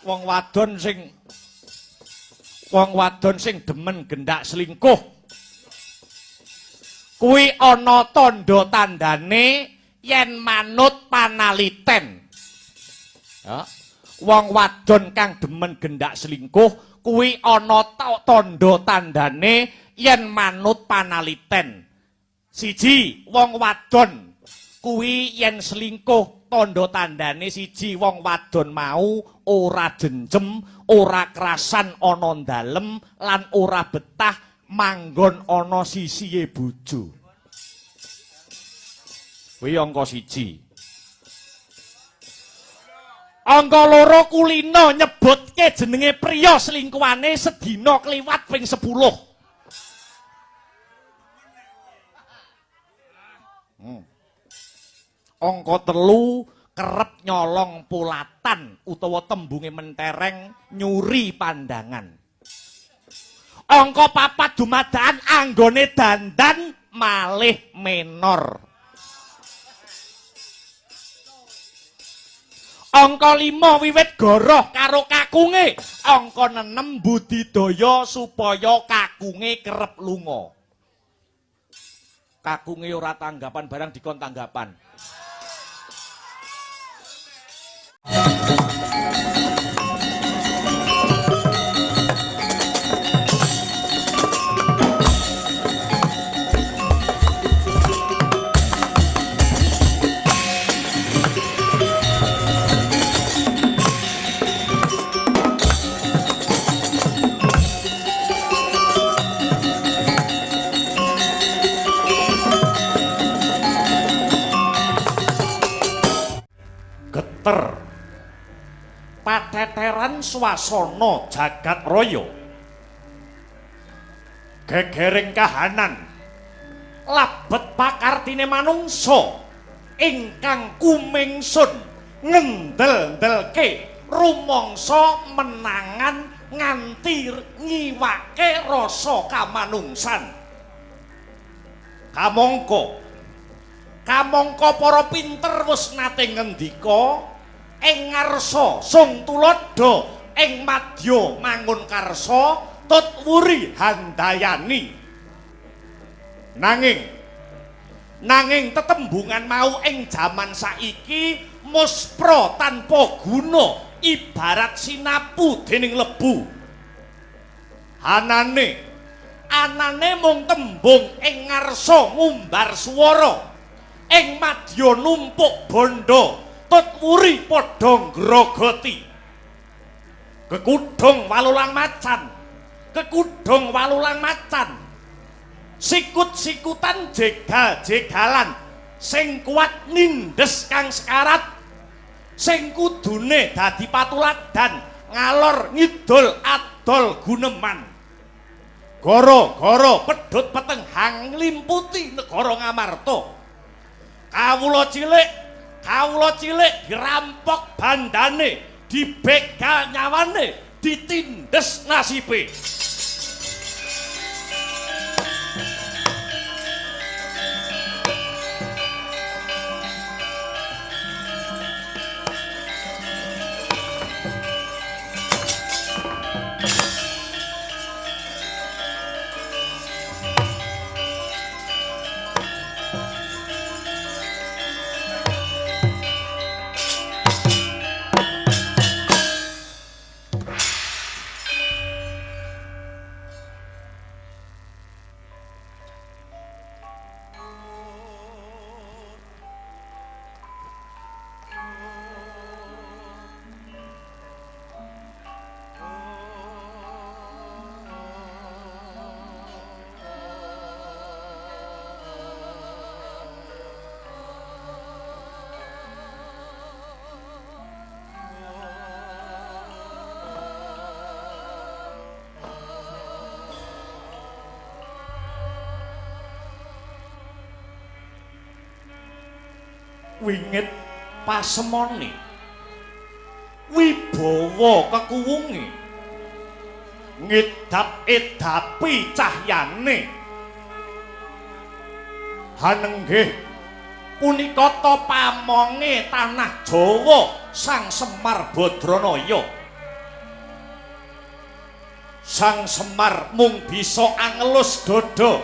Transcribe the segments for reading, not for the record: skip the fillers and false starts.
Wong wadon sing demen gendak selingkuh kuwi ana tandha tandane yen manut panaliten. Ya, wong wadon kang demen gendak selingkuh kuwi ana tandha tandane yen manut panaliten. Siji, wong wadon kuwi yen selingkuh tandha tandane siji, wong wadon mau ora jenjem, ora krasan ana dalem lan ora betah manggon ana sisihe bojo. Kuwi angka siji. Angka loro, kulino nyebutke jenenge priya selingkuhane sedina kliwat ping 10. Angka telu, kerep nyolong pulatan utawa tembunge mentereng nyuri pandangan. Angka papat, dumadaan anggone dandan malih menor. Angka 5, wiwit goroh karo kakunge. Angka 6, budidaya supaya kakunge kerep lunga. Kakunge ora tanggapan barang dikon tanggapan. Geter pateteran swasana jagat raya, gegering kahanan labet pakartine manungsa ingkang kumingsun ngendel-ndelke rumangsa menangan nganti ngiwake rasa kamanungsan. Kamangka kamangka para pinter wis nate ngendika ing ngarsa sung tuladha ing madya mangun karsa tut wuri handayani. Nanging tetembungan mau ing jaman saiki muspra tanpa guna ibarat sinapu dening lebu. Anane mung tembung ing ngarsa ngumbar swara, ing madya numpuk bondo tut wuri padha ngrogoti. Kekudung walulang macan, kekudung walulang macan, sikut-sikutan jegal-jegalan sing kuat nindes kang sekarat, sing kudune dadi patuladan ngalor ngidul adol guneman. Gara-gara pedhot peteng hang nglimputi negara Ngamarta. Kawula cilik dirampok bandane, dibegal nyawane, ditindes nasibe. Wingit pasemone wibawa kekuwunge ngedap-edapi cahyane. Hanenggih punika ta pamonge tanah Jawa Sang Semar Badranaya. Sang Semar mung bisa angelus dada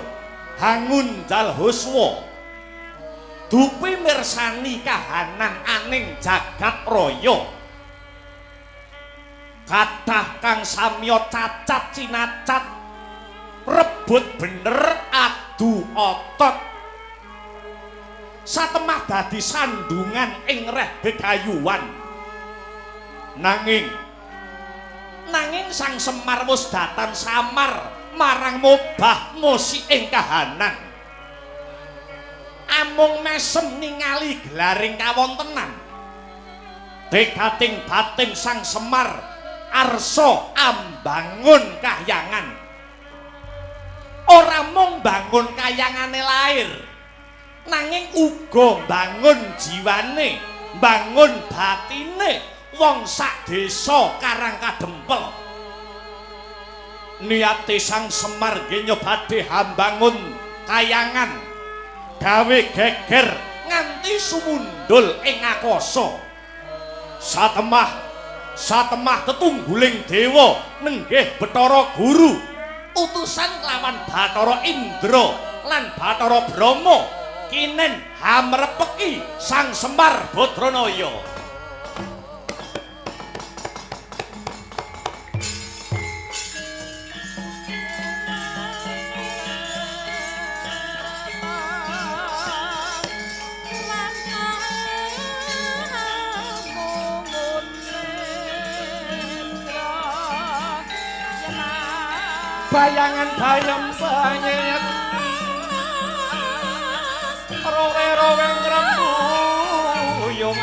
hangunjal huswa. Dupi mirsani kahanan aning jagat raya. Kathah kang samya cacat cinacat, rebut bener adu otot. Satemah dadi sandungan ing reh gegayuhan. Nanging Sang Semar wis datan samar marang mobah mosi ing kahanan. Amung mesem ningali gelaring kawontenan. Dekating batin Sang Semar arsa ambangun kahyangan. Ora mung bangun kayangane lair, nanging uga bangun jiwane, bangun batine wong sak desa Karang Kadempel. Niate Sang Semar nggih nyobade hambangun kayangan, gawe geger nganti sumundul ing akasa. Satemah tetungguling dewa nenggih Bathara Guru, utusan lawan Bathara Indra lan Bathara Brahma kinen hamrepeki Sang Semar Badranaya. Bayangan bayem banyet rowe-rowe ngrembuyung.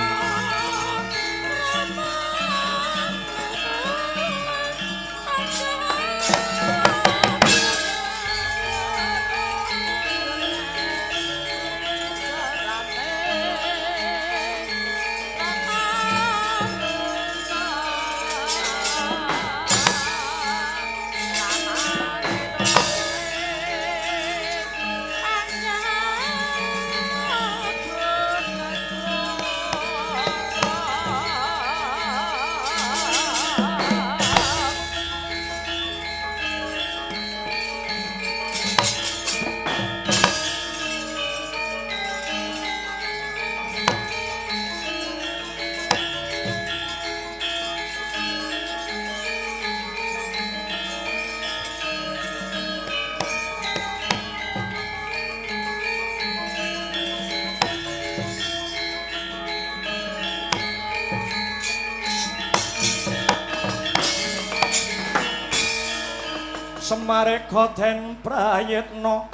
Semareka den prayitna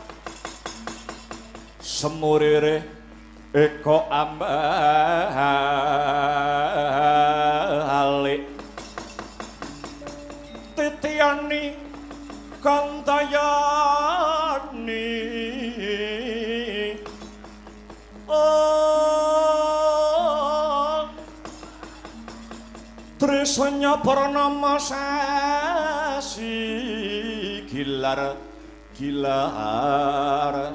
semurire eka ambalik titiyani kantayani trisanya pranama sasi gilar gilar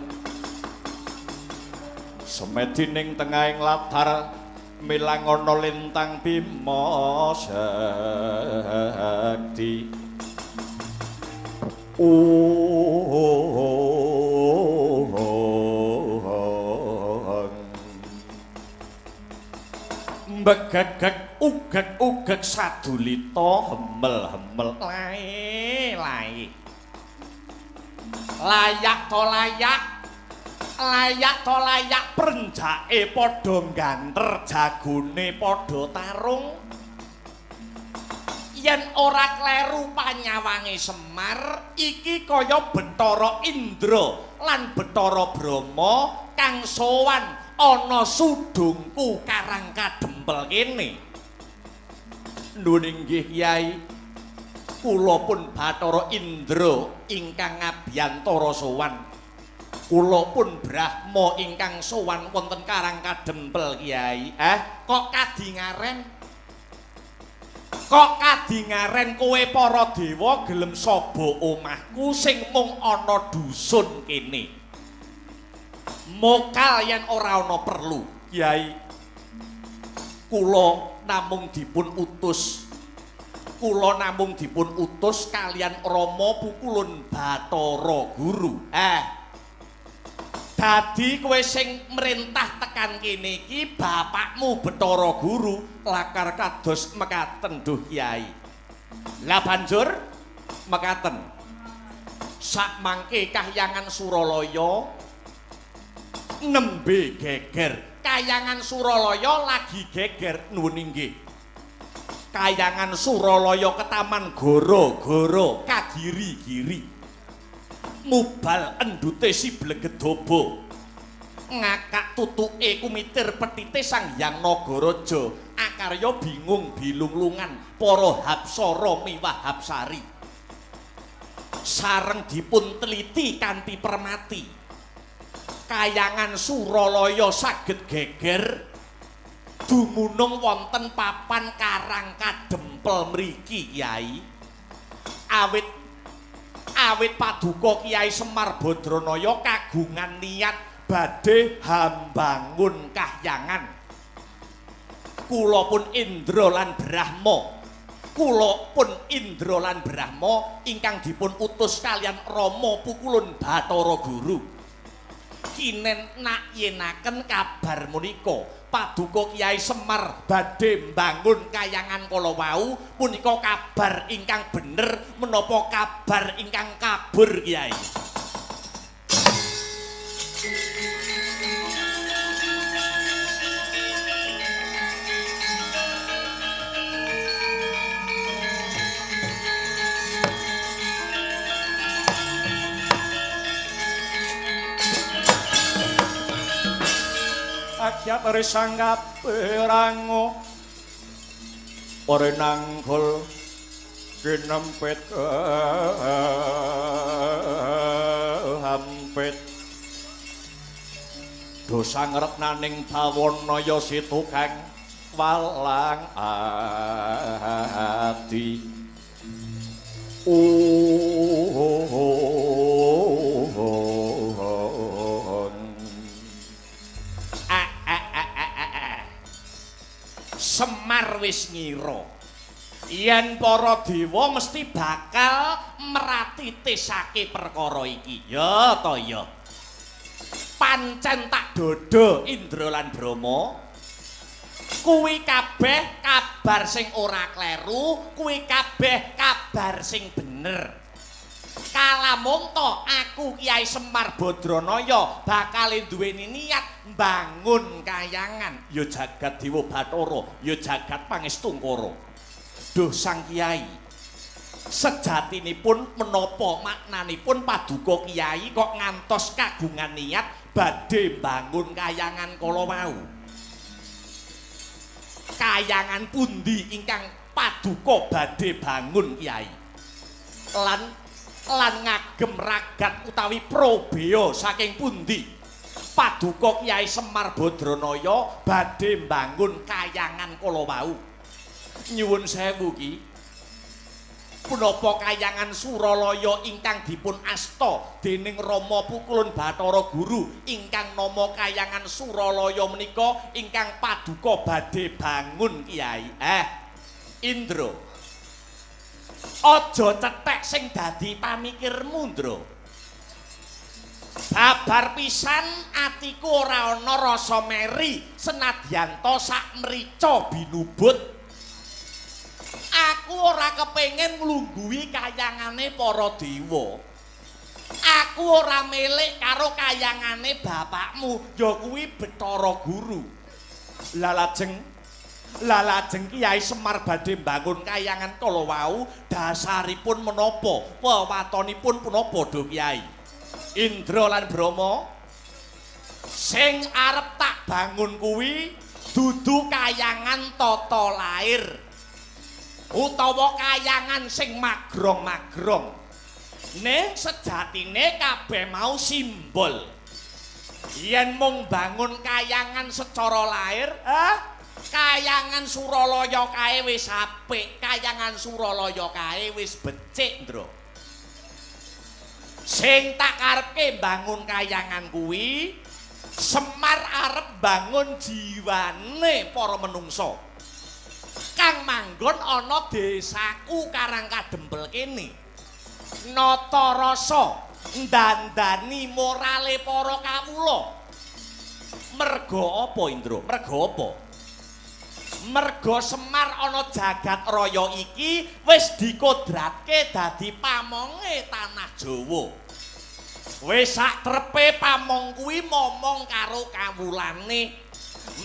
semedi ning tengahing latar milangono lintang bima sakti. Mbegegeg ugeg-ugeg sadulita hemel-hemel lae lae. Layak to layak, layak to layak, prenjake padha ganter, jagone padha tarung. Yen ora kleru panyawange Semar iki kaya Bathara Indra lan Bathara Brahma kang sowan ana sudungku Karang Kadempel kene. Nuwun inggih Yai, kula pun Bathara Indra ingkang ngabiyantara sowan. Kula pun Brahma ingkang sowan wonten Karang Kadempel Kyai. Kok kadingaren? Kok kadingaren kowe para dewa gelem saba omahku sing mung ana dusun kene? Mokal yen ora ana perlu, Kyai. Kula namung dipun utus. Kula namung dipun utus kalian Rama Pukulun Bathara Guru. Dadi kowe sing merintah tekan kene iki bapakmu Bathara Guru lakar kados mekaten duh Kyai. Lah banjur mekaten. Sakmangke Kahyangan Suralaya nembe geger. Kahyangan Suralaya lagi geger nuwun inggih. Kahyangan Suralaya ketaman goro-goro kagiri-giri. Mubal endute si Blegedobo. Ngakak tutuke kumitir petite Sang Hyang Nagaraja. Akarya bingung bilunglungan para hapsara miwah hapsari. Sareng dipun teliti kanthi permati. Kahyangan Suralaya saged geger dumunung wonten papan Karang Kadempel mriki Kyai. Awit paduka Kyai Semar Badranaya kagungan niat badhe hambangun kahyangan. Kula pun Indra lan Brahma. Kula pun Indra lan Brahma ingkang dipun utus kalian Rama Pukulun Bathara Guru. Kinen nakyenaken kabar menika paduka Kyai Semar badhe mbangun kahyangan kala wau punika kabar ingkang bener menapa kabar ingkang kabur Kyai? Akyat risanggap perango ore nanggul kinempit hampit dosa ngretnaning bawana ya situkang walang adi. Semar wis ngira yen para dewa mesti bakal meratitisake perkara iki. Ya ta ya. Pancen tak dodo Indra lan Brahma. Kuwi kabeh kabar sing ora kleru, kuwi kabeh kabar sing bener. Kalamunta aku Kyai Semar Badranaya bakal duweni niat mbangun kahyangan. Ya jagat Dewa Bathara, ya jagat Pangestungkara. Duh Sang Kyai, sejatinipun menapa maknanipun paduka Kyai kok ngantos kagungan niat badhe mbangun kahyangan kala wau? Kahyangan pundi ingkang paduka badhe bangun Kyai? Lan ngagem ragat utawi probea saking pundi paduka Kyai Semar Badranaya badhe mbangun kahyangan kala wau? Nyuwun sewu ki, punapa kahyangan Suralaya ingkang dipun asta dening Rama Pukulun Bathara Guru ingkang nama kahyangan Suralaya menika ingkang paduka badhe bangun Kyai? Indra, aja cethek sing dadi pamikirmu, Ndra. Babar pisan atiku ora ana rasa meri senadyan ta sak mrica binubut. Aku ora kepengin nglungguhi kayangane para dewa. Aku ora milik karo kayangane bapakmu, ya kuwi Bathara Guru. Lah lajeng Kyai Semar badhe mbangun kayangan kala wau dasaripun menapa? Wewatonipun punapa do Kyai? Indra lan Brahma, sing arep tak bangun kuwi dudu kayangan tata lair utawa kayangan sing magrong-magrong. Ning sejatine kabeh mau simbol. Yen mung bangun kayangan secara lair, kayangan Suralaya kae wis apik, kayangan Suralaya kae wis becik, Ndra. Sing tak karepke bangun kayangan kuwi Semar arep bangun jiwane para menungsa. kang manggon ana desaku Karang Kadempel kene. Nata rasa ndandani morale para kawula. Merga apa, Indra? Merga apa? Merga Semar ana jagat raya iki wis dikodratke dadi pamonge tanah Jawa. Wis sak trepe pamong kuwi momong karo kawulane,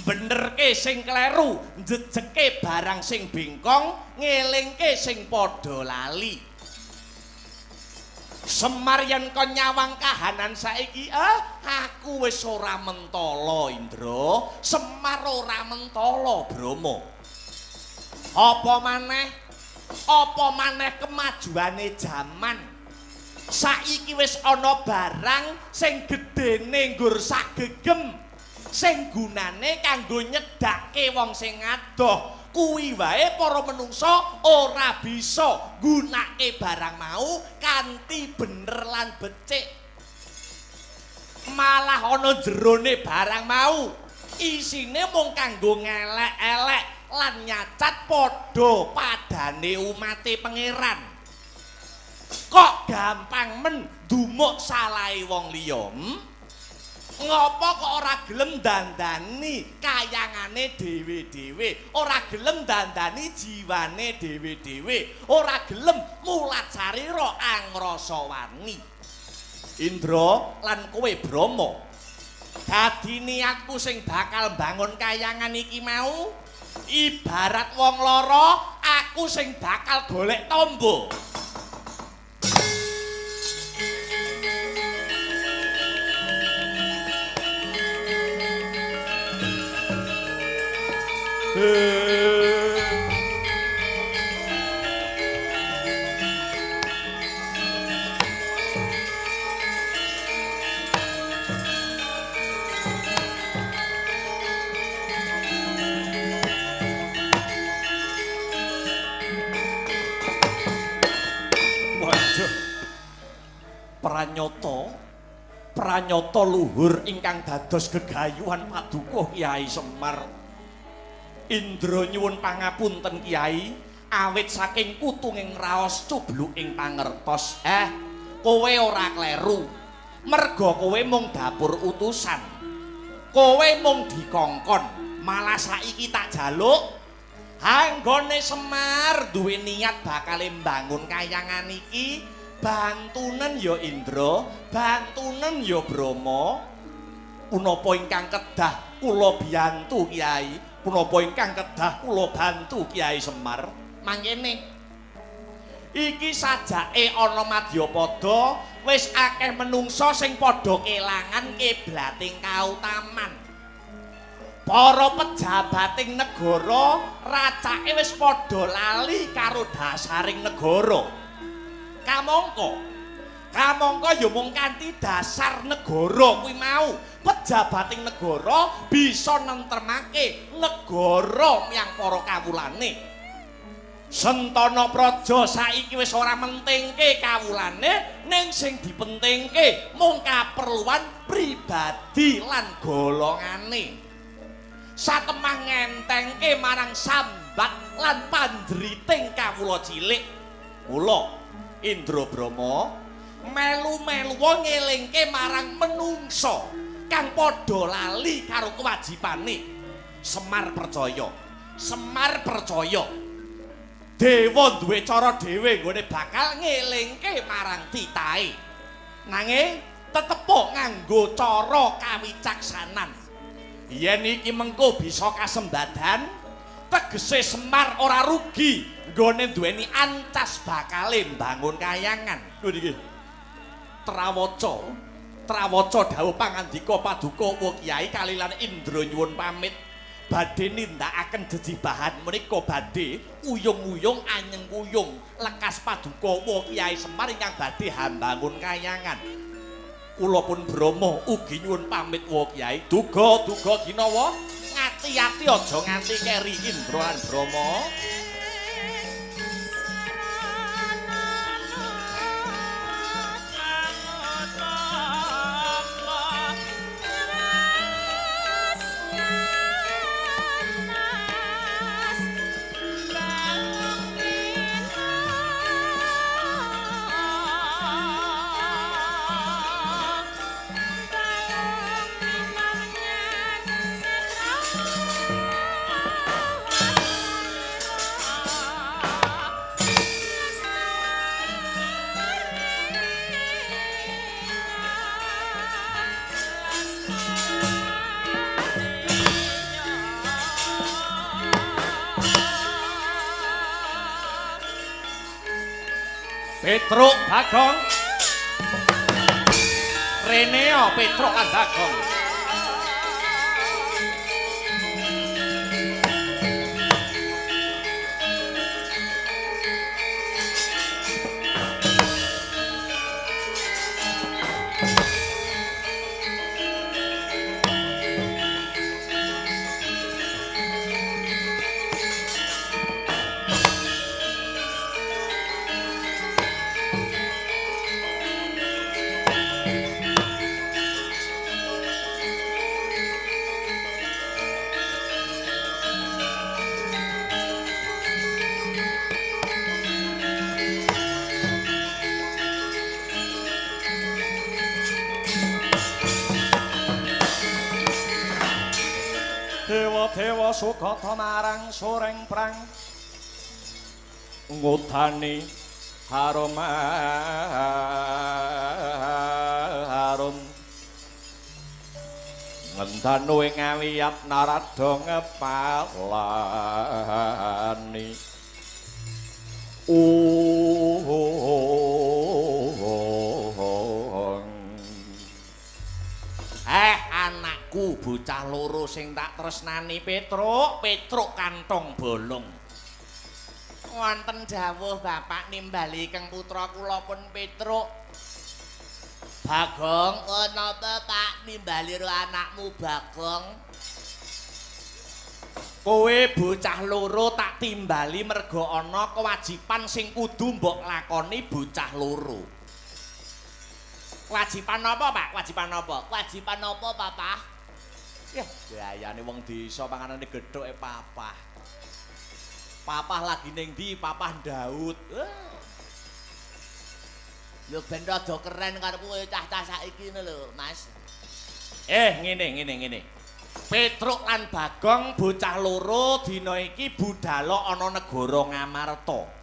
benerke sing kleru, njejeke barang sing bengkong, ngelingke sing padha lali. Semar yen kon nyawang kahanan saiki, aku wis ora mentala, Indra. Semar ora mentala, Brama. Apa maneh? Apa maneh kemajuane jaman? Saiki wis ana barang sing gedene nggur sagegem, sing gunane kanggo nyedhake wong sing adoh. Kuwi wae para menungsa ora bisa nggunake barang mau kanthi bener lan becik. Malah ana jerone barang mau isine mung kanggo ngelek-elek lan nyacat padha padane umate pangeran. Kok gampang men dumuk salahe wong liya? Ngopo kok ora gelem dandani kayangane dhewe-dhewe, ora gelem dandani jiwane dhewe-dhewe, ora gelem mulat sarira angrasa wani. Indra lan kowe Brama, dadi niatku sing bakal mbangun kayangan iki mau ibarat wong lara, aku sing bakal golek tombo. Waduh. Pranyata, pranyata luhur ingkang dados gegayuhan paduka Kyai Semar. Indra nyuwun pangapunten Kyai, awit saking kutunging raos cubluking pangertos. Kowe ora kleru. Merga kowe mung dapur utusan. Kowe mung dikongkon. Malah saiki tak jaluk anggone Semar duwe niat bakal mbangun kayangan iki, bantunen ya Indra, bantunen ya Brama. Punapa ingkang kedah kula biyantu Kyai? Punapa ingkang kedah kula bantu Kyai Semar? Mangkene iki sajake ana madyapada wis akeh menungsa sing padha kelangan kiblating kautaman. Para pejabating negara racake wis padha lali karo dasaring negara. Kamangka kamangka ya mung kanthi dasar negara kuwi mau, pejabating negara bisa nentremake negara miyang para kawulane. Sentana Praja saiki wis ora mentingke kawulane, ning sing dipentingke mung kaperluan pribadi lan golongane. Satemah ngentengke marang sambat lan panjriting kawula cilik. Kula Indra Brama melu-melu ngelingke marang menungsa kang padha lali karo kewajibane. Semar percaya, Semar percaya dewa duwe cara dhewe nggone bakal ngelingke marang titahe. Nanging tetepo nganggo cara kawicaksanan. Yen iki mengko bisa kasembadan, tegese Semar ora rugi nggone duweni ancas bakale mbangun kayangan. Lho niki Trawaca, Trawaca dawuh pangandika paduka wa Kyai kalilan Indra nyuwun pamit badhe nindakaken jejibahan menika badhe uyung-uyung anyeng kuyung lekas paduka wa Kyai Semar ingkang badhe hambangun kayangan. Kula pun Brama ugi nyuwun pamit wa Kyai. Duga-duga ginawa ngati-ati aja nganti keri Indra lan Brama. Petruk Bagong. Reneo Petruk lan Bagong. Dewa-dewa sukata marang soreng prang ngudani harum harum ngendanu ing awiyat narada ngepalani Anakku bocah loro sing tak tresnani Petruk, Petruk kantong bolong. Wonten jawuh bapak nimbali keng putra kula pun Petruk. Bagong, napa Pak nimbali ro anakmu Bagong? Kowe bocah loro tak timbali merga ana kewajiban sing kudu mbok lakoni bocah loro. Kewajiban apa, Pak? Kewajiban apa? Kewajiban apa, Papa? Yah, gayane wong desa panganane gedhoke papah. Papah lagi ning ndi? Papah Daud. Lho ben rada keren karepku cah-cah saiki ngono lho, Mas. Ngene. Petruk lan Bagong bocah loro dina iki budala ana negara Ngamarta.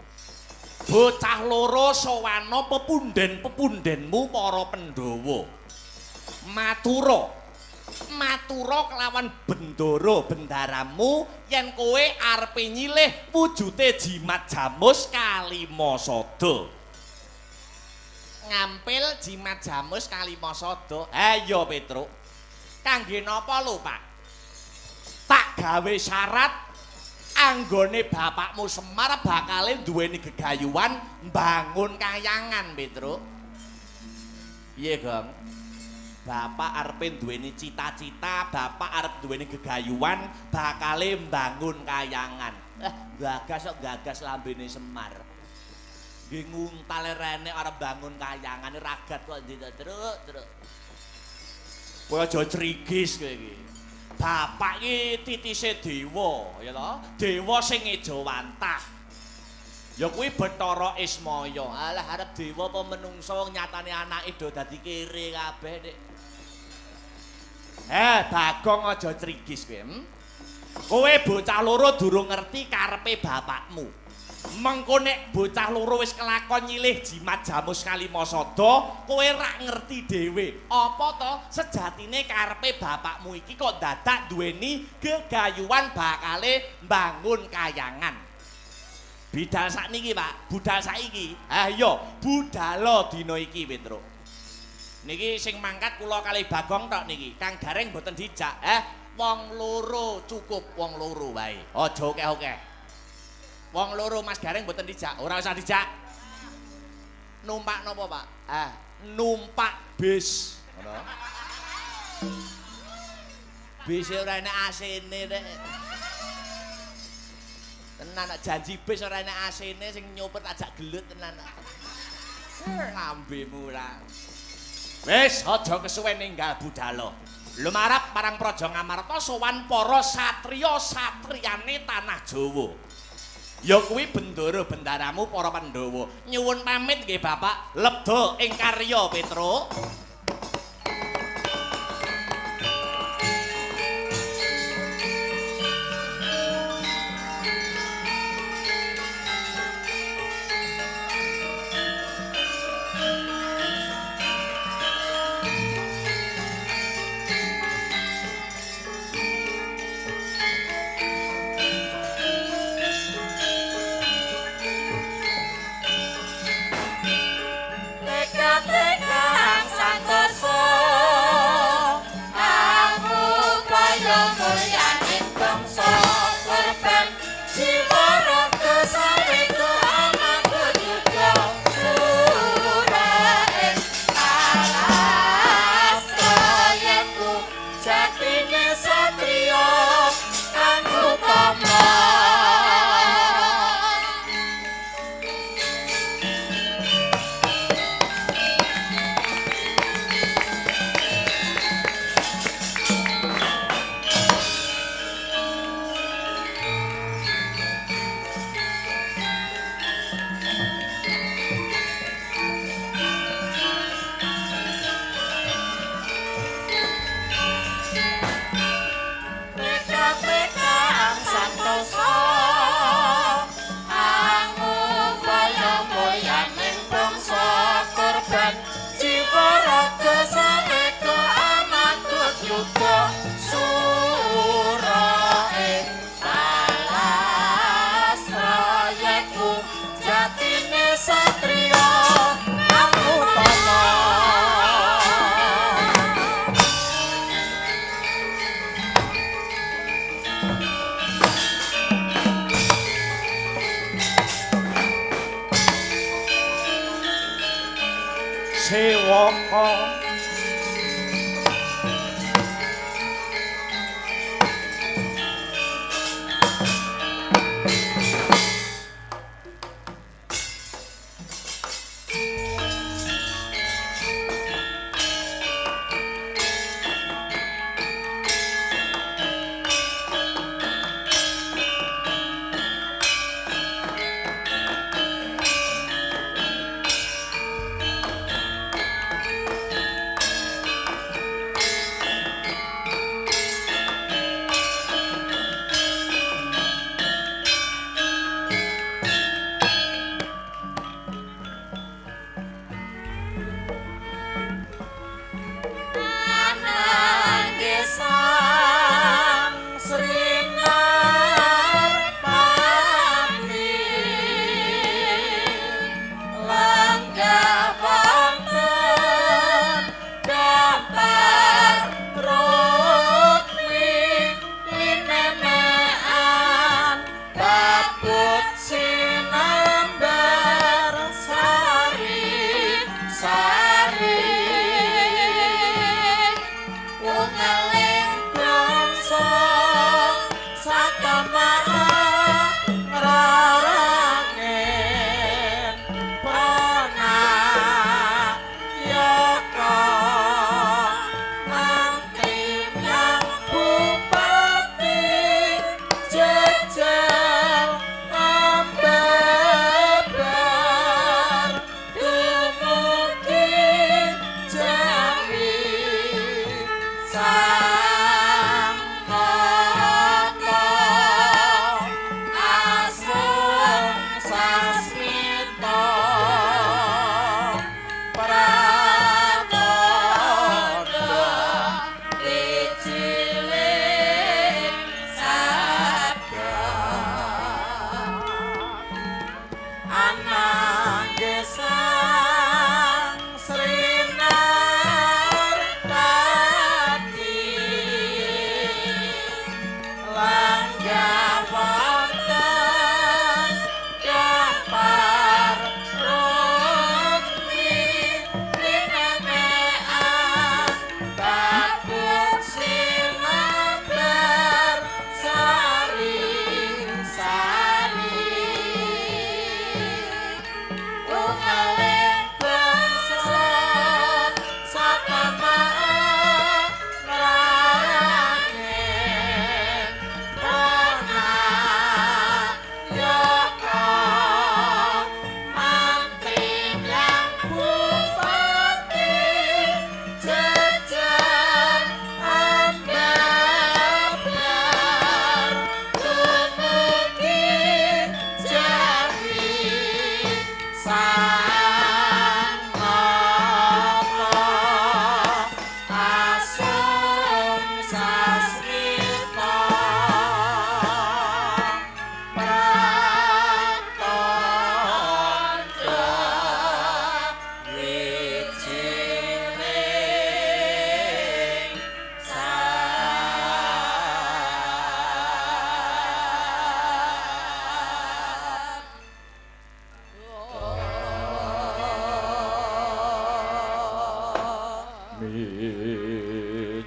Bocah loro sowana pepunden-pepundenmu para Pandhawa. Matura. Matura kelawan bendara bendaramu yen kowe arepe nyilih wujude jimat jamus kalima sada. Ngampil jimat jamus kalima sada. Ayo Petruk. Kangge napa lho, Pak? Tak gawe syarat anggone bapakmu Semar bakale duweni gegayuhan mbangun kayangan, Petruk. Piye, Gong? Bapak arepe duweni cita-cita, bapak arep duweni gegayuhan bakale mbangun kayangan. Gagas kok gagas lambene Semar. Nggih nguntale rene arep bangun kayangan ragat kok ndi to, Truk, Truk. Kowe aja crigis kowe iki. Bapak iki titise dewa, ya toh? Dewa sing ngejawantah. Ya kuwi Bathara Ismaya. Alah arep dewa apa menungsa wong nyatane anake do dadi kere kabeh nek. Bagong aja crigis kowe. Kowe bocah loro durung ngerti karepe bapakmu. Mengko nek bocah loro wis kelakon nyilih jimat jamus kalima sada, kowe rak ngerti dhewe. Apa to sejatine karepe bapakmu iki kok dadak duweni gegayuhan bakale mbangun kayangan. Bidal sakniki, Pak, budal saiki. Ah iya, budala dina iki, Petruk. Niki sing mangkat kula kalih Bagong tok niki. Kang Gareng mboten dijak. Wong loro cukup, wong loro wae. Aja akeh-akeh. Wong loro Mas Gareng mboten dijak, ora usah dijak. Numpak napa, Pak? Numpak bis. Ngono. Bis ora enek AC-ne rek. Tenan nek janji bis ora enek AC-ne sing nyopir ajak gelut tenan. Lambemu ora. Wis aja kesuwen ninggal budala. Lumarap marang Praja Ngamarta sowan para satriya-satriyane tanah Jawa. Ya kuwi bendara bendaramu para Pandhawa. Nyuwun pamit nggih Bapak, lebda ing karya Petruk. Sewaka.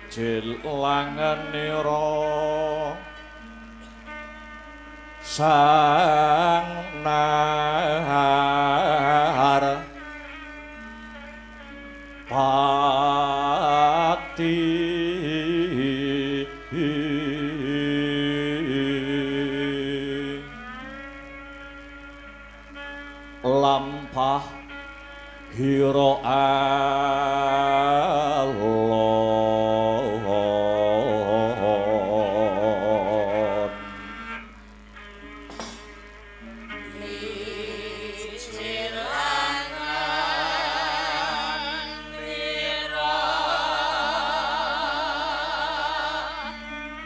Mijil langenira sang nahar pati lampah hira alon.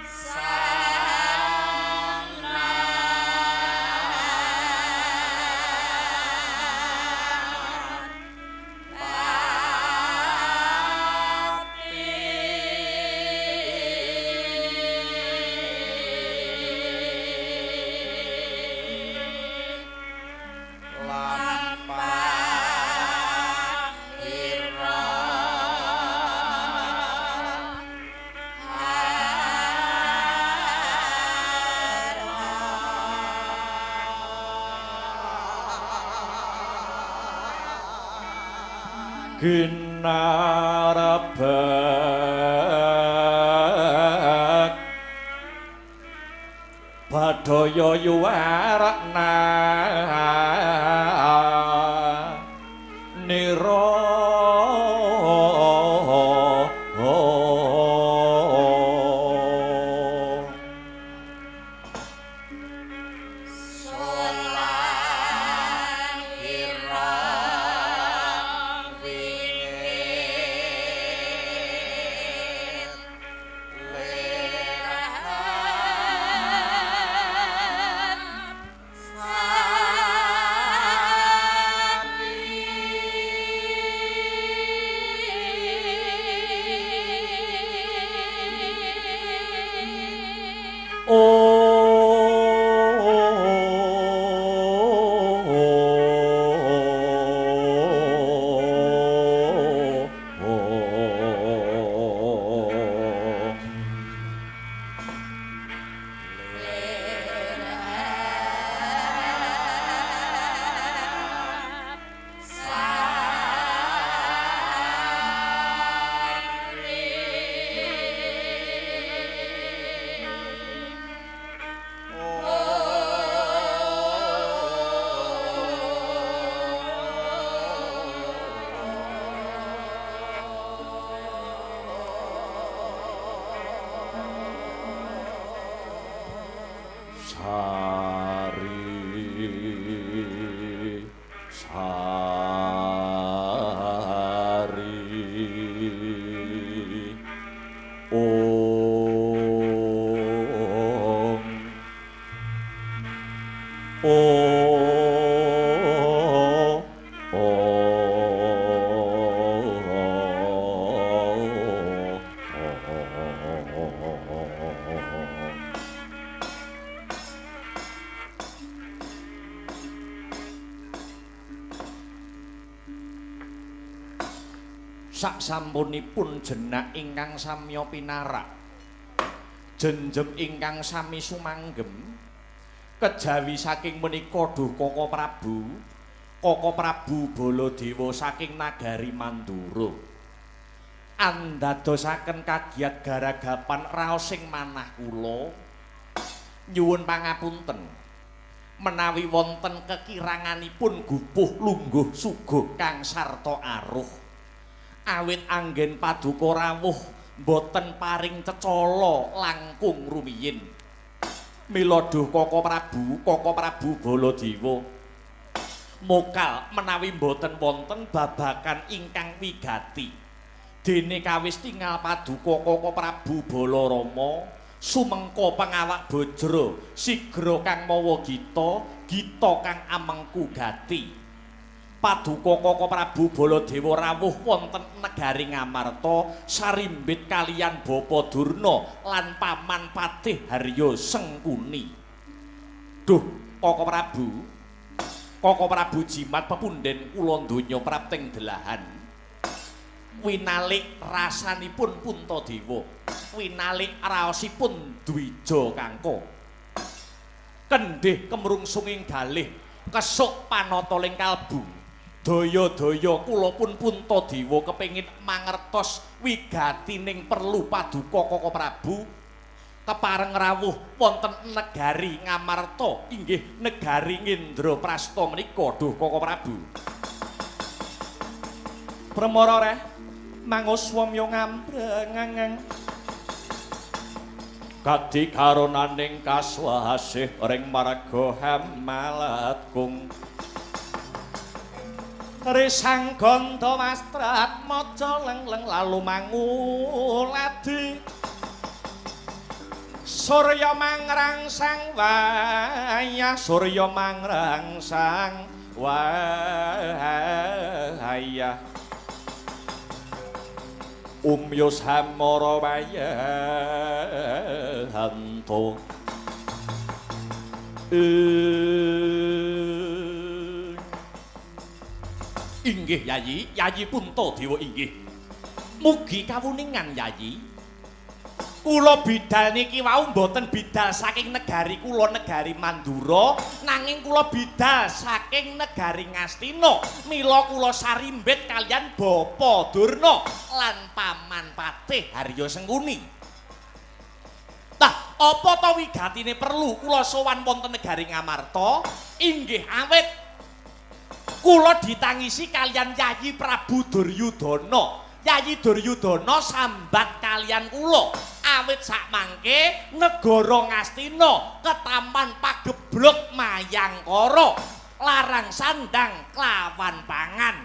Sang Ginarabek Badaya yuwarakna nira. Saksampunipun jenak ingkang samya pinarak, jenjem ingkang sami sumanggem, kejawi saking menika duh Koko Prabu, Koko Prabu Baladewa saking nagari Mandura andadosaken kagiyat garagapan raos sing manah kula. Nyuwun pangapunten menawi wonten kekiranganipun gupuh lungguh suguh kang sarta aruh, awit anggen paduka rawuh mboten paring cecala langkung rumiyin. Mila duh Koko Prabu, Koko Prabu Baladewa mokal menawi mboten wonten babakan ingkang wigati. Dene kawis tingal paduka Koko Prabu Balarama sumengko pangawak bajra sigra kang mawa gita, gita kang amengku gati. Paduka Koko Prabu Baladewa rawuh wonten negari Ngamarta sarimbit kaliyan Bapa Durna lan Paman Patih Harya Sengkuni. Duh Koko Prabu, Koko Prabu jimat pepunden kula donya prapting delahan. Winalik rasanipun Puntadewa, winalik raosipun Dwija Kangka. Kendhih kemrungsunging galih kesuk panata ling kalbu. Daya-daya kula pun Puntadewa kepengin mangertos wigatining perlu paduka Koko Prabu kepareng rawuh wonten negari Ngamarta inggih negari Indraprasta menika duh Koko Prabu. Premara reh manguswamya ngambrengeng kadi karonaning kaswasih ring marga Hamalatgung. Risang ganda wastrat maca lengleng lalu manguladi surya mangrangsang wayah, surya mangrangsang wayah umyus hamara wayahanto. Inggih Yayi, Yayi Puntadewa inggih. Mugi kawuningan Yayi. Kula bidal niki wau mboten bidal saking negari kula, negari Mandura, nanging kula bidal saking saking negari Ngastina. Mila kula sarimbit kaliyan Bapa Durna lan Paman Patih Harya Sengkuni. Tah, apa ta wigatine perlu kula sowan wonten negari Ngamarta? Inggih awit kula ditangisi kaliyan Yayi Prabu Duryudana. Yayi Duryudana sambat kaliyan kula awit sakmangke negara Ngastina ketaman pagebluk mayangkara larang sandang klawan pangan.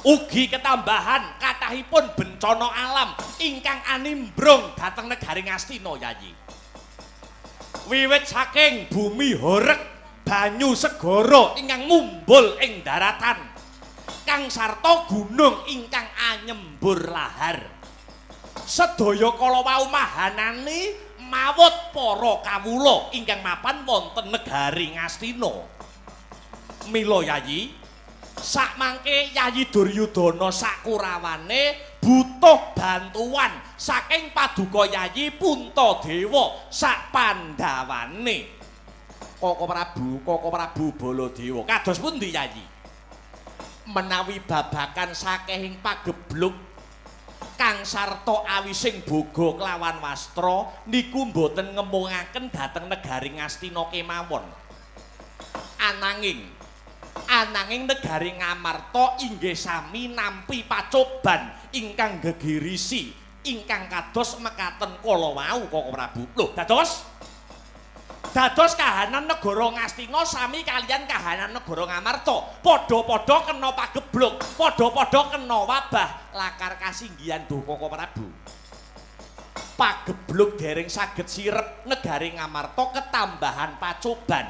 Ugi ketambahan kathahipun bencana alam ingkang animbrung dhateng negari Ngastina Yayi. Wiwit saking bumi horeg banyu segara ingkang mumbul ing daratan, kang sarta gunung ingkang anyembur lahar. Sedaya kala wau mahanani mawut para kawula ingkang mapan wonten negari Ngastina. Mila Yayi, sakmangke Yayi Duryudana sakurawane butuh bantuan saking paduka Yayi Puntadewa sak pandhawane. Koko Prabu, Koko Prabu Baladewa, kados pundi Yayi? Menawi babakan sakehing pagebluk kang sarta awising boga kelawan wastra niku mboten ngemungaken dhateng negari Ngastina kemawon. Ananging negari Ngamarta inggih sami nampi pacoban ingkang gegirisi ingkang kados mekaten kala wau Koko Prabu. Lho, dados kahanan negara Ngastina sami kaliyan kahanan negara Ngamarta. Padha-padha kena pagebluk, padha-padha kena wabah lakar kasinggihan duh Koko Prabu. Pagebluk dereng saged sirep negari Ngamarta ketambahan pacoban.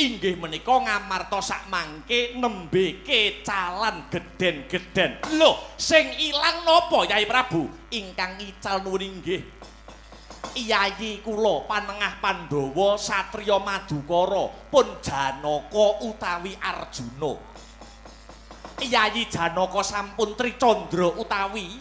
Inggih menika Ngamarta sakmangke nembe kecalan gedhen-gedhen. Lho, sing ilang napa Yai Prabu? Ingkang ical nuwun inggih Yayi kula panengah Pandhawa satriya Madukara pun Janaka utawi Arjuna. Yayi Janaka sampun tricandra utawi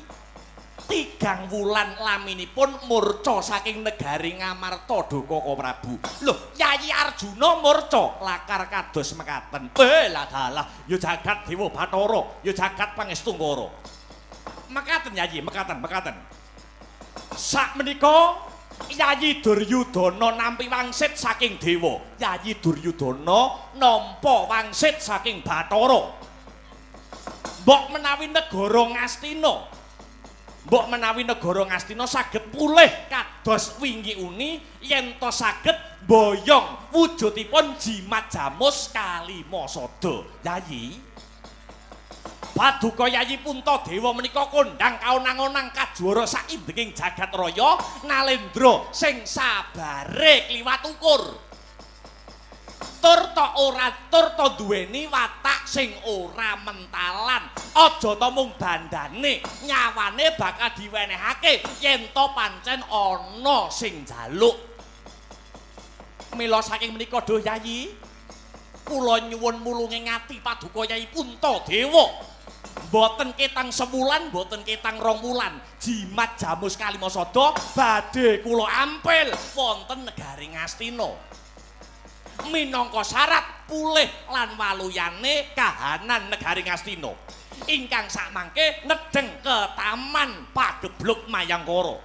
3 wulan laminipun murca saking negari Ngamarta duh Koko Prabu. Lho, Yayi Arjuna murca lakar kados mekaten. Lah dalah, ya jagat Dewa Bathara, ya jagat Pangestungkara. Mekaten Yayi, mekaten, mekaten. Sakmenika Yayi Duryudana nampi wangsit saking dewa. Yayi Duryudana nampa wangsit saking Bathara. Mbok menawi negara Ngastina, mbok menawi negara Ngastina saged pulih kados wingi uni yen to saged mboyong wujudipun jimat jamus kalima sada. Yayi, paduka Yayi Puntadewa menika kondhang kaonang-onang kajuara saindenging jagat raya nalendra sing sabare kliwat ukur. Tur ta ora tur ta duweni watak sing ora mentalan. Aja ta mung bandane, nyawane bakal diwenehake yen ta pancen ana sing njaluk. Mila saking menika duh Yayi, kula nyuwun mulunge ngati paduka Yayi Puntadewa. Mboten ketang sewulan, mboten ketang 2 wulan, jimat jamus kalima sada badhe kula ampil wonten negari Ngastina. Minangka syarat pulih lan waluyane kahanan negari Ngastina ingkang sakmangke nedheng ketaman pagebluk mayangkara.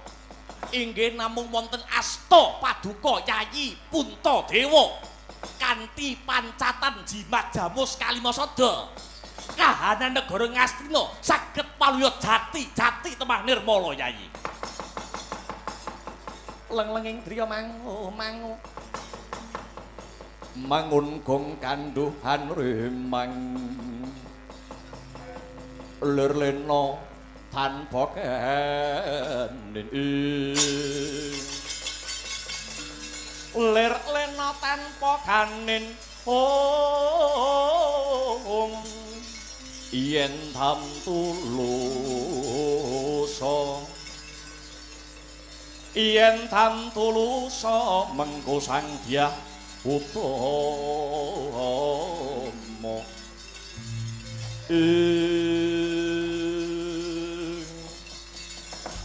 Inggih namung wonten asta paduka Yayi Puntadewa kanthi pancatan jimat jamus kalima sada. Kahanan negara Ngastina saged paluya jati-jati temah nirmala Yayi. Leng-lenging driya mangu mangu mangun gong kanduhan remang lir lena tanpa kenin lir lena tanpa kanin ong yen tam tulusa yen tam tulusa mengko sang dyah utama.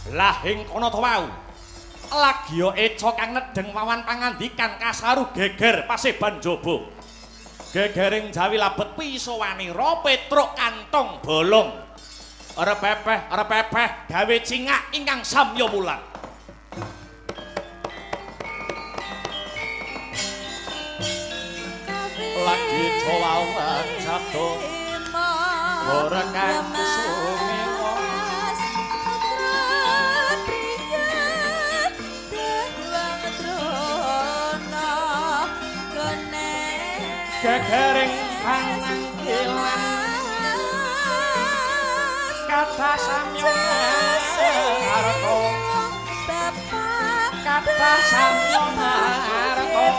Lahing kono to wau lagya eca kang nedheng wawan pangandikan kasaru geger paseban jaba. Gegering Jawi labet piso wanira petruk kantong bolong. Ora pepeh, ora pepeh gawe cingak ingkang samya wulan. Lagi cowawan sabdo ora kang sumewa gegering panangkilan kata samya arta kata samya arta.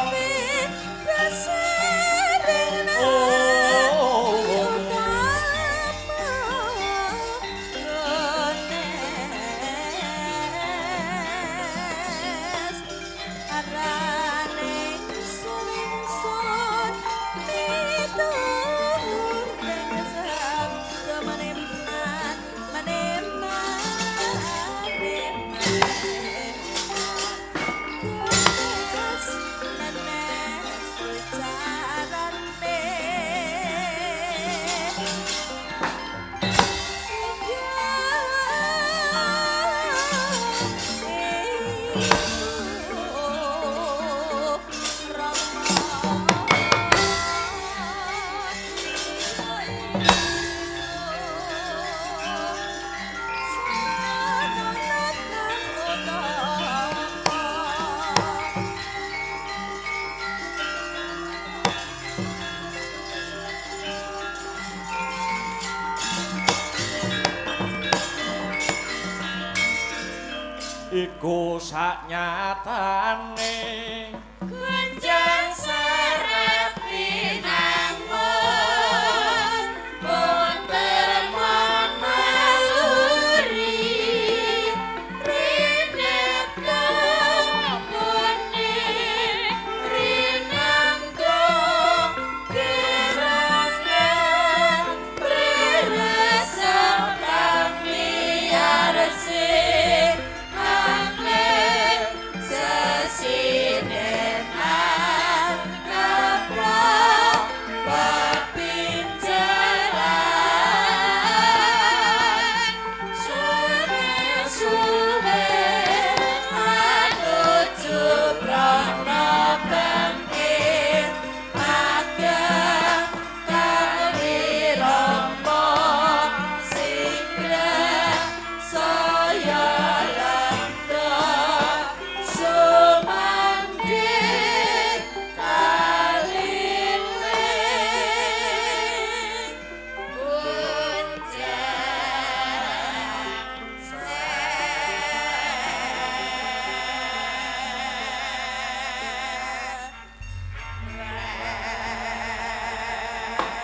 Iku saknyatane Kunjang serat pinangun wonten manaluri rinet kebone rinanggo gerangan priresep kami arse.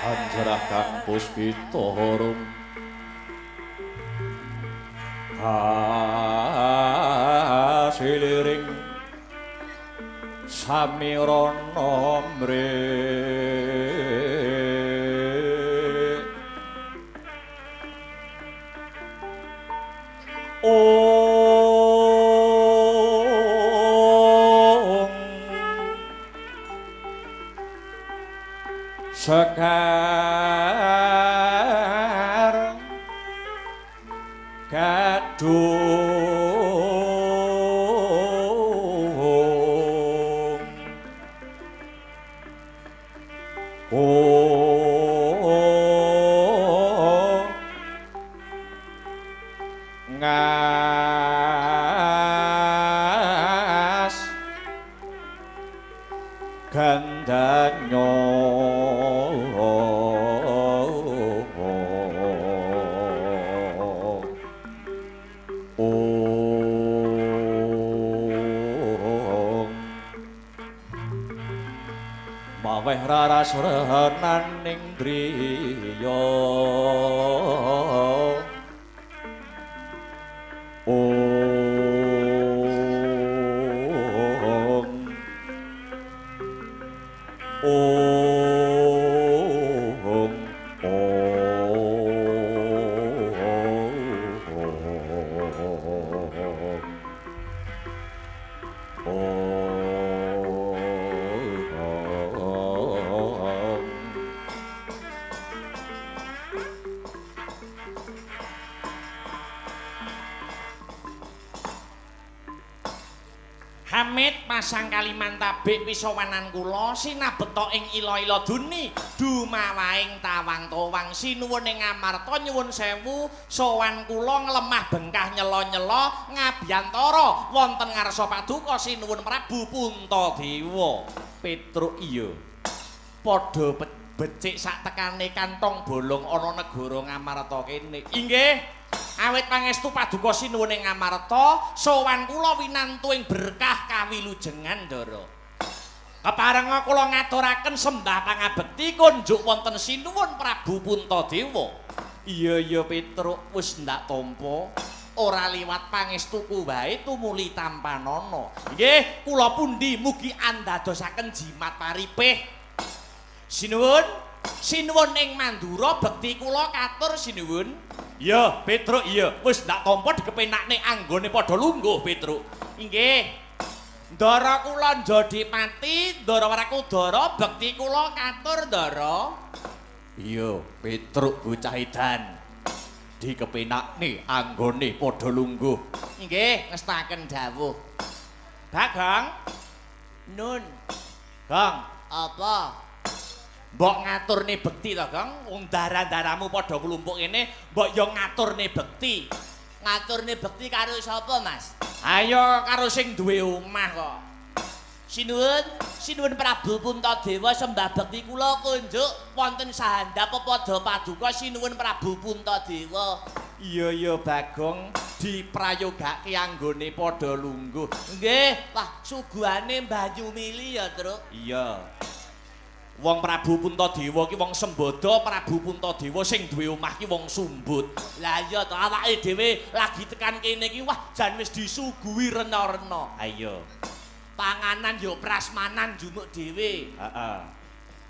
Anjarah kang puspita harum hasiliring samirana mre Om Sekar Gadung Ngas Gandanyo Maweh raras renaning driya Om Om Om Om. pamit pasang Kalimantabik wisawanan kula sinabeta ing ila-ila duni dumawaing tawang-tawang sinuwun ing Ngamarta nyuwun sewu sowan kula nglemah bengkah nyela-nyela ngabiyantara wonten ngarsa paduka sinuwun Prabu Puntadewa. Petruk iya padha becik sak tekane kantong bolong ana negara Ngamarta kene. Inggih. Awit pangestu paduka sinuwun ing Ngamarta, sowan kula winantu ing berkah kawilujengan Ndara. Keparenga kula ngaturaken sembah pangabekti kunjuk wonten sinuwun Prabu Puntadewa. Iya iya Petruk wis ndak tampa, ora liwat pangestuku wae tumuli tampanana. Nggih, kula pundi mugi andadosaken jimat paripih. Sinuwun, sinuwun ing Mandura bekti kula katur sinuwun. Iya, Petruk iya, wis ndak tampa dikepenakne anggone padha lungguh Petruk. Inggih. Ndara kula Jodipati, Ndara Werkudara bekti kula katur Ndara. Iya, Petruk bocah edan. Dikepenakne anggone padha lungguh. Inggih, ngestaken dawuh. Bagong. Nun. Gong, apa? Mbok ngaturne bekti to, Gong? Wong dara-daramu padha klumpuk kene, mbok yo ngaturne bekti. Ngaturne bekti karo sapa, Mas? Ayo karo sing duwe omah kok. Sinuwun, sinuwun Prabu Puntadewa sembah bekti kula kunjuk wonten sahandap pepada paduka sinuwun Prabu Puntadewa. Iya iya Bagong, diprayogake anggone padha lungguh. Nggih, wah suguhane banyu mili ya, Truk. Iya. Wong Prabu Puntadewa ki wong sembada, Prabu Puntadewa sing duwe omah ki wong sumbut. Lah iya to, awake dhewe lagi tekan kene iki wah jan wis disuguhi rena-rena. Ha iya. Panganan yo prasmanan jumuk dhewe. Heeh.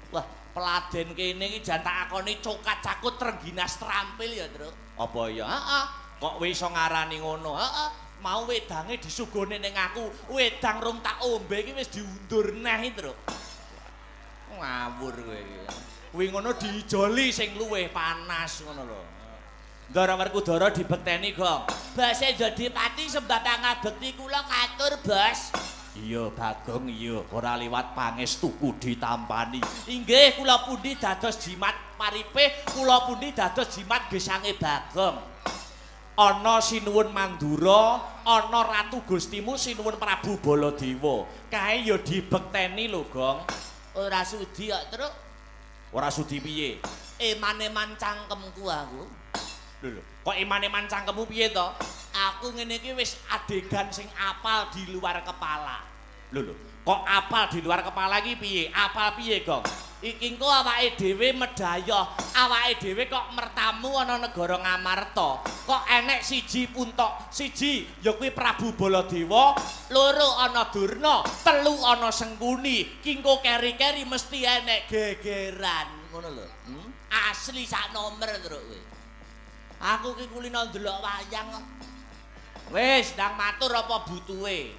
Wah, peladen kene iki jan tak akoni cokat cakut trengginas trampil ya, Truk. Apa ya? Heeh. Kok wis iso ngarani ngono? Heeh. Mau wedange disugone ning aku, wedang rung tak ombe iki wis diundur neh, Truk. Ngawur kowe iki. Kuwi ngono diijoli sing luwih panas ngono lho. Ndara Werkudara dibekteni, Gong. Base Jodipati sembah pangabekti kula katur, Bos. Iya, Bagong, iya, ora liwat pangestuku ditampani. Inggih, kula pundi dados jimat paripe, kula pundi dados jimat gesange Bagong. Ana sinuwun Mandura, ana Ratu Gustimu sinuwun Prabu Baladewa. Kae ya dibekteni lho, Gong. Ora sudi kok, Truk. Ora sudi piye? Eman-eman cangkemku aku. Lho lho, kok eman-eman cangkemmu piye to? Aku ngene iki wis adegan sing apal di luar kepala. Lho lho, kok apal di luar kepala iki piye? Apal piye, Gong? Iki engko awake dhewe medayoh, awake dhewe kok mertamu ana negara Ngamarta. Kok enek siji puntok, siji ya kuwi Prabu Baladewa, loro ana Durna, telu ana Sengkuni. Ki engko keri-keri mesti enek gegeran, ngono lho. Asli sak nomer, Truk kowe. Aku ki kulino ndelok wayang kok. Wis, ndang matur apa butuhe?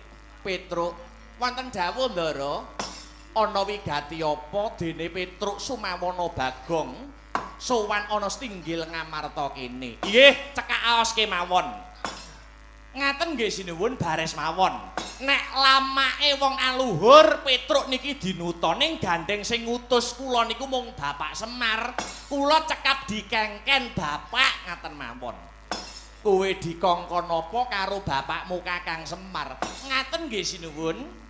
Petruk, wonten dawuh Ndara. Ana wigati apa dene Petruk Sumawana Bagong sowan ana setinggil Ngamarta kene. Nggih, cekak aos kemawon. Ngaten nggih sinuwun bares mawon. Nek lamake wong aluhur Petruk niki dinuta ning gandeng sing ngutus kula niku mung Bapak Semar. Kula cekap dikengken Bapak ngaten mawon. Kowe dikongkon apa karo bapakmu Kakang Semar? Ngaten nggih sinuwun.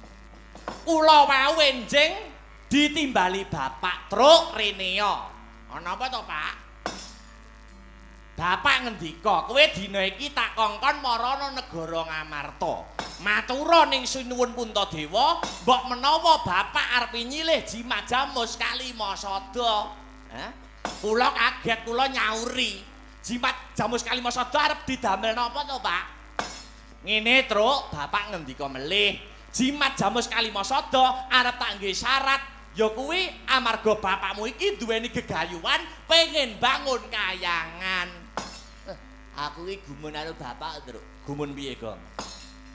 Kula wau enjing ditimbali Bapak Truk renea. Ana apa to, Pak? Bapak ngendika, kowe dina iki tak kongkon marana negara Ngamarta. Matura ning Sinuwun Puntadewa, mbok menawa bapak arep nyilih jimat jamus Kalimasada. Hah? Kula kaget, kula nyauri. Jimat jamus Kalimasada arep didamel napa to, Pak? Ngene, Truk, bapak ngendika melih. Jimat jamus Kalimasada arep tak nggih syarat. Ya kuwi amarga bapakmu iki duweni gegayuhan pengen bangun kayangan. Aku iki gumun karo bapak, Truk. Gumun piye, Gong?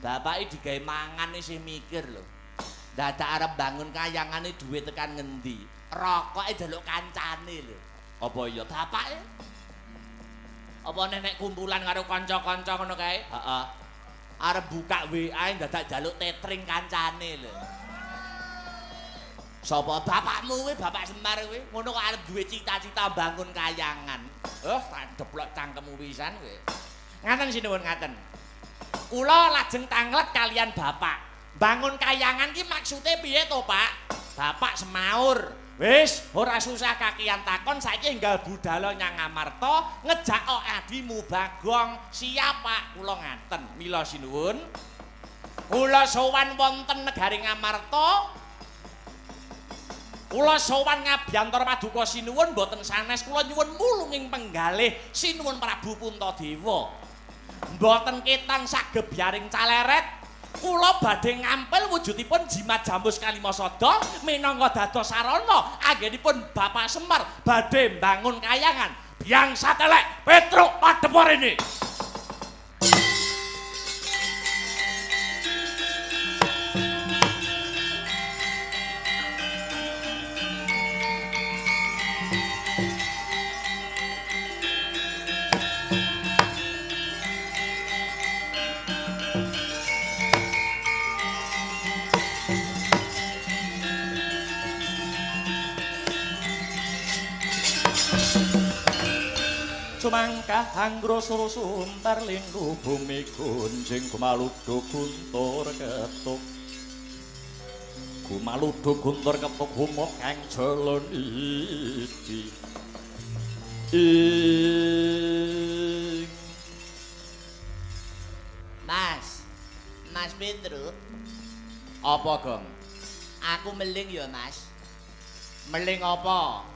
Bapak iki digawe mangan isih mikir lho. Dadak arep bangun kayangane duwe tekan ngendi? Rokoke njaluk kancane lho. Apa ya? Bapake? Apa nenek kumpulan karo kanca-kanca ngono kae? Heeh. Arep buka WA dadak njaluk tetring kancane lho. Sapa bapakmu kuwi, Bapak Semar kuwi? Ngono kok arep duwe cita-cita bangun kayangan. Oh, tak deplok cangkemmu pisan kowe. Ngaten sinuwun ngaten. Kula lajeng tanglet kalian bapak. Bangun kayangan ki maksude piye to, Pak? Bapak semaur. Wis, ora susah kakian takon saiki enggal budal nyang Ngamarta ngejak adimu Bagong. Siap, Pak. Kula ngaten. Mila sinuwun. Kula sowan wonten negari Ngamarta. Kula sowan ngabiyantara paduka sinuwun mboten sanes kula nyuwun mulunging penggalih sinuwun Prabu Puntadewa. Mboten ketang sagebyaring caleret. Kula badhe ngampil wujudipun jimat jambus Kalimasada minangka dados sarana anggenipun Bapak Semar badhe mbangun kayangan. Biang satelek Petruk padhep rene. Sumangkah anggrasa suntar lindu bumi gunjing gumaludu guntur ketuk. Gumaludu guntur ketuk humuk kang jala niti. Ing Mas, Mas Petruk, apa, Gong? Aku meling ya, Mas. Meling apa?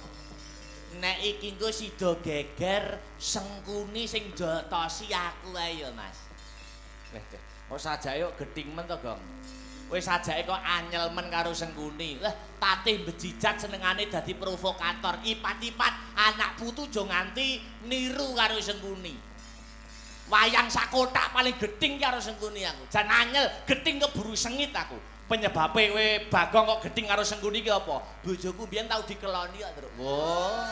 Nek iki engko sida geger Sengkuni sing jotosi aku ae ya, Mas. Leh, kok sajake kok gething men to, Gong? Wis sajake kok anyel men karo Sengkuni. Lah, tatih bejijat senengane dadi provokator. Ipat-ipat anak putu aja nganti niru karo Sengkuni. Wayang sak kotak paling gething karo Sengkuni aku. Jan anyel gething keburu sengit aku. Penyebabe kowe Bagong kok gething karo Sengkuni ki apa? Bojoku mbiyen tau dikeloni kok, Truk. Wah.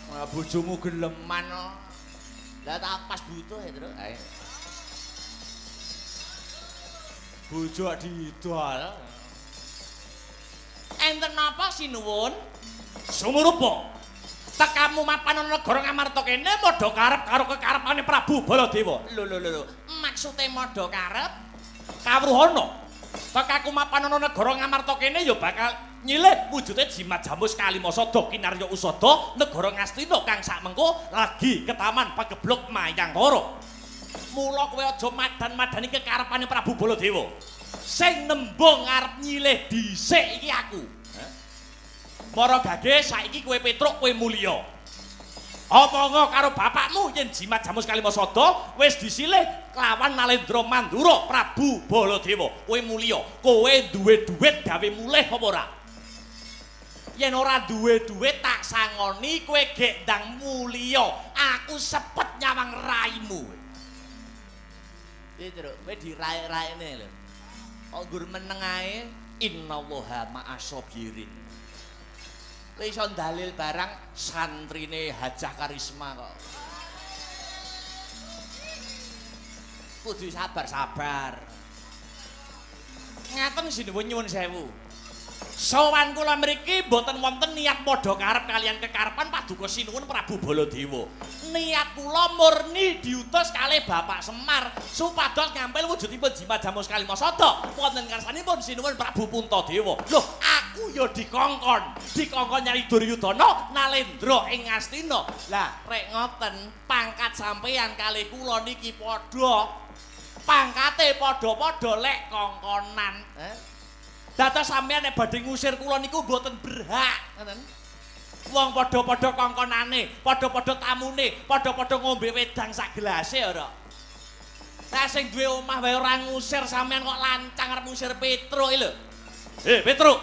Wah, bojomu geleman kok. Lah tak pas butuh ya, Truk. Ayo. Bojo didol. Enten napa sinuwun? Sumurupa. Tekamu mapan ana negara Ngamarta kene padha karep karo kekarepane Prabu Baladewa. Lho lho lho. Maksude madha karep? Kawruhana. Tekaku mapan ana negara Ngamarta kene ya bakal nyilih wujude jimat jamus Kalimasada kinarya usada negara Ngastina kang sakmengko lagi ketaman pagebluk Mayangkara. Mula kowe aja madan-madani kekarepane Prabu Baladewa. Sing nembung arep nyilih dhisik iki aku. Mara gage saiki kowe Petruk kowe mulya. Omongo karo bapakmu yen jimat jamus Kalimasada wis disilih kelawan Nalendra Mandura Prabu Baladewa. Kowe mulya, kowe duwe dhuwit gawe mulih apa ora? Yen ora duwe dhuwit tak sangoni kowe gek ndang mulya. Aku sepet nyawang raimu. Piye, Truk? Kowe diraek-raekne lho. Kok nggur meneng ae? Innallaha ma'as sabirin. Kowe iso ndalil barang santrine Hajah Karisma kok. Kudu sabar-sabar. Ngaten sinuwun nyuwun sewu. Sowan kula mriki mboten wonten niat padha karep kalian kekarepan paduka sinuwun Prabu Baladewa. Niat kula murni diutus kalih Bapak Semar supados ngampil wujudipun jimat jamus Kalimasada wonten ngarsanipun sinuwun Prabu Puntadewa. Loh, aku ya dikongkon, dikongkon nyari Duryudana Nalendra ing Ngastina. Lah, rek ngoten, pangkat sampeyan kalih kula niki padha. Pangkate padha-padha lek kongkonan. Dados sampeyan nek badhe ngusir kula niku mboten berhak, ngoten. Wong padha-padha kongkonane, padha-padha tamune, padha-padha ngombe wedang sak gelase ora. Lah sing duwe omah wae ora ngusir sampeyan kok lancang arep ngusir Petruk iki lho. Petruk.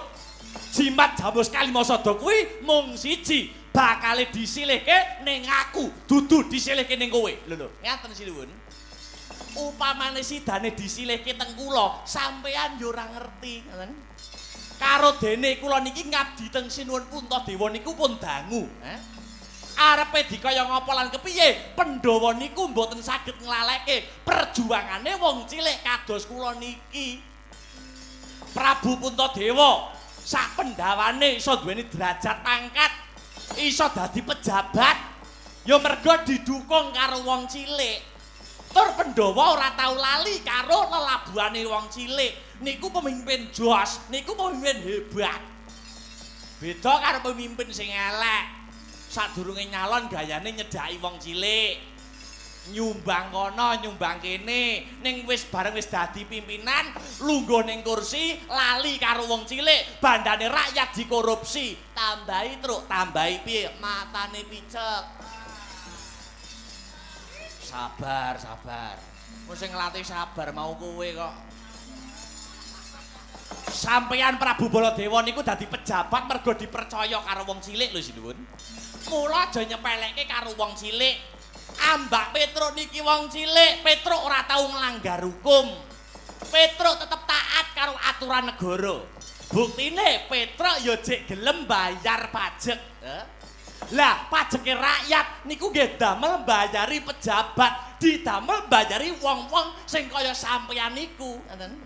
Jimat jamus Kalimasada kuwi mung siji, bakale disilihke ning aku, dudu disilihke ning kowe. Lho lho, ngaten sinuwun. Upamane sidane disilihke teng kula, sampeyan yo ora ngerti, ngoten. Karo dene kula niki ngabdi teng Sinuwun Puntadewa niku pun dangu. Arepe dikaya ngapa lan kepiye? Pandhawa niku mboten saged nglaleke perjuangane wong cilik kados kula niki. Prabu Puntadewa sak pendhawane iso duweni derajat pangkat, iso dadi pejabat, ya mergo didukung karo wong cilik. Tur Pandhawa ora tau lali karo lelabuhane wong cilik. Niku pemimpin jos, niku pemimpin hebat. Beda karo pemimpin sing elek. Sadurunge nyalon gayane nyedhaki wong cilik. Nyumbang kono, nyumbang kene. Ning wis bareng wis dadi pimpinan, lungguh ning kursi, lali karo wong cilik, bandane rakyat dikorupsi. Tambahi truk, tambahi piye? Matane picek. Sabar, sabar. Wong sing nglatih sabar mau kowe kok. Sampeyan Prabu Baladewa niku dadi pejabat mergo dipercaya karo wong cilik lho sinuwun. Mula aja nyepelekke karo wong cilik. Ambak Petruk niki wong cilik, Petruk ora tau nglanggar hukum. Petruk tetep taat karo aturan negara. Buktine Petruk ya jek gelem bayar pajek. Lah pajeke rakyat niku nggih damel mbayari pejabat, didamel mbayari wong-wong sing kaya sampeyan niku. Ngoten.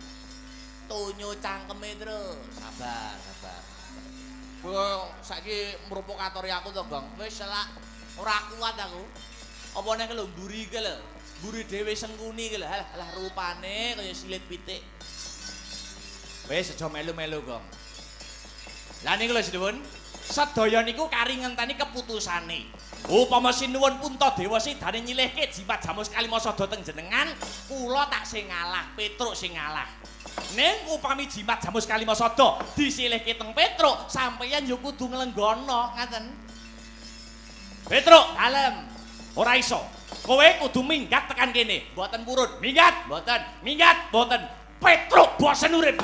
Tonyo cangkeme terus. Sabar, sabar. Kowe saiki mrupokatori aku to, Bang. Wis selak ora kuat aku. Apa nek lho mburi iki lho. Mburi dhewe sengkuni iki lho. Alah, alah rupane kaya silit pitik. Wis aja melu-melu, Gong. Lah niku lho sinuwun. Sedaya niku kari ngenteni keputusane. Upama sinuwun Puntadewa sidane nyilihke jimat Jamus Kalimasada teng jenengan, kula tak sing ngalah, Petruk sing ngalah. Ning upami jimat Jamus Kalimasada disilihke teng Petruk, sampeyan ya kudu nglenggono, ngaten. Petruk, dalem. Ora iso. Kowe kudu minggat tekan kene. Mboten purun. Minggat, mboten. Minggat, mboten. Petruk bosen urip.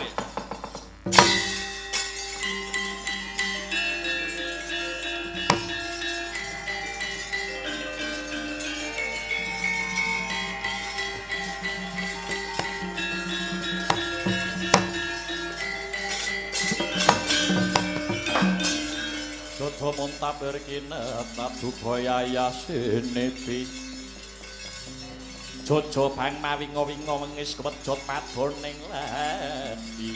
Jojo muntabir kinetap duka yayasinepi. Jojo bang mawinga-winga wengis kewejot padoning lati.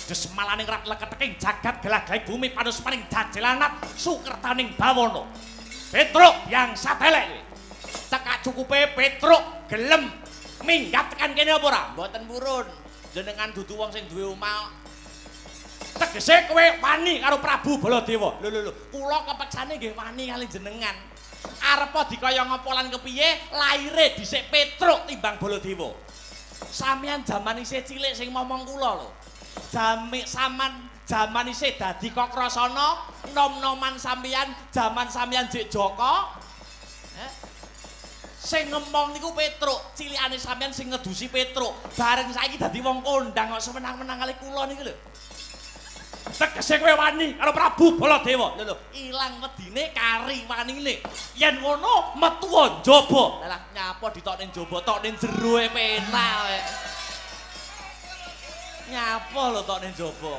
Desmalaning rat leketeking jagat gelagahe bumi panuspaning dajelanat sukertaning bawana. Petruk yang satelek. Cekak cukupe Petruk gelem minggat tekan kene apa ora? Mboten purun. Jenengan dudu wong sing duwe omah. Tegese kowe wani karo Prabu Baladewa. Lho lho lho, kula kepeksane nggih wani kali jenengan. Arepa dikaya ngapa lan kepiye, laire dhisik Petruk timbang Baladewa. Sampeyan jaman isih cilik sing momong kula lho. Jame saman jaman isih dadi Kakrasana, nom-noman sampeyan jaman sampeyan jek Jaka. Sing ngemong niku Petruk, cilikane sampeyan sing ngedusi Petruk. Bareng saiki dadi wong kondang kok semenang-menang kali kula niku lho. Tegese kowe wani karo Prabu Baladewa. Lho lho, ilang wedine kari wanine. Yen ngono metu njaba. Lah nyapa ditokne njaba, tokne jero e penak kowe. Nyapa lho tokne njaba.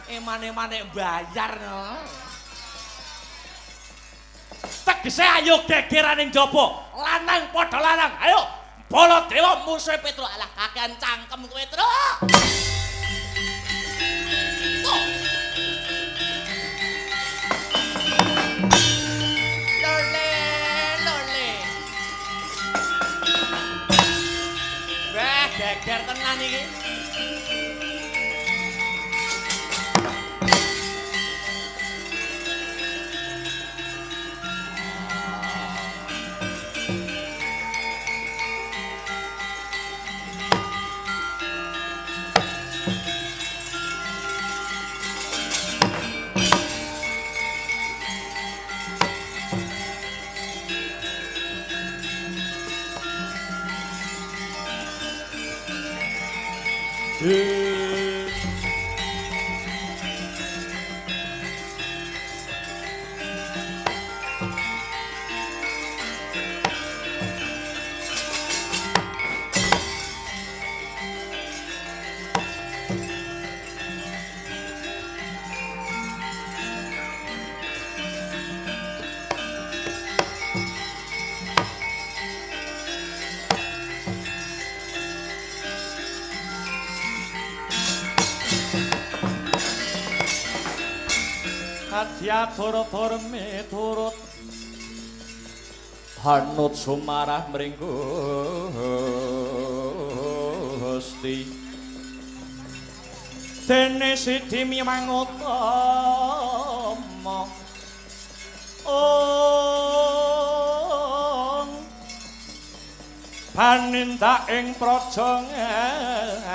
Eman-emane mbayar no. Tegese ayo gegeran ning njaba. Lanang padha lanang. Ayo Baladewa musuhe Petruk. Alah kakean cangkem kowe, Truk. Lole, lole. Wah, geger tenan iki. Adiatur tur miturut hanut sumarah mring Gusti. Dene sidi mimang utama ong panindak ing praja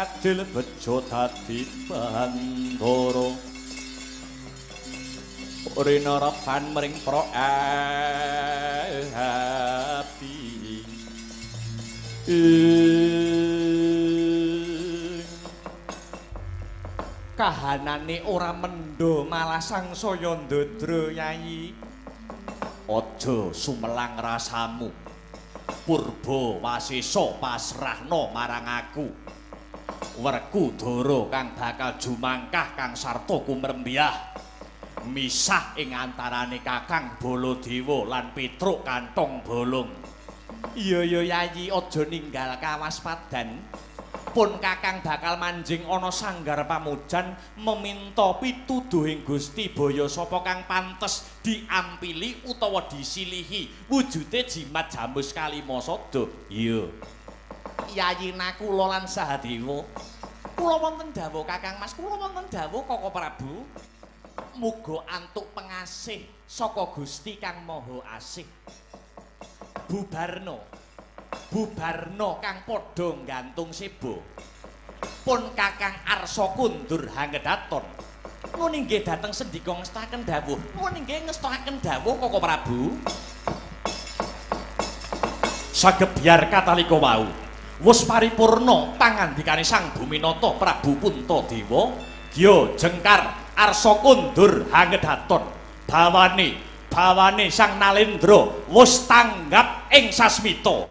adil bejo dadi bandara. Rina reban mring Prabi. Kahanane ora mendho malah sangsaya ndodro Yayi. Aja sumelang rasamu. Purba Wasesa pasrahna marang aku. Werkudara kang bakal jumangkah kang sarta kumrembyah. Misah ing antarane Kakang Baladewa lan Petruk Kantong Bolong. Iya ya Yayi, aja ninggal kawaspadan. Pun Kakang bakal manjing ana sanggar pamujan meminta pituduhing Gusti baya sapa kang pantes diampili utawa disilihi wujude jimat jamus kalimasada. Iya. Yayi Nakula lan Sahadewa. Kula wonten dawuh Kakang Mas, kula wonten dawuh Koko Prabu. Muga antuk pengasih saka Gusti Kang Maha Asih. Bubarno. Bubarno kang padha nggantung seba. Pun Kakang arsa kundur hanggedaton. Nuwun inggih dhateng sendika ngestaken dawuh. Nuwun inggih ngestaken dawuh Koko Prabu. Sagebyar katalika wau. Wus paripurna pangandikane Sang Buminata Prabu Puntadewa, Gya Jengkar arsa kundur hanggedaton. Bawane, bawane Sang Nalendra wus tanggap ing sasmita.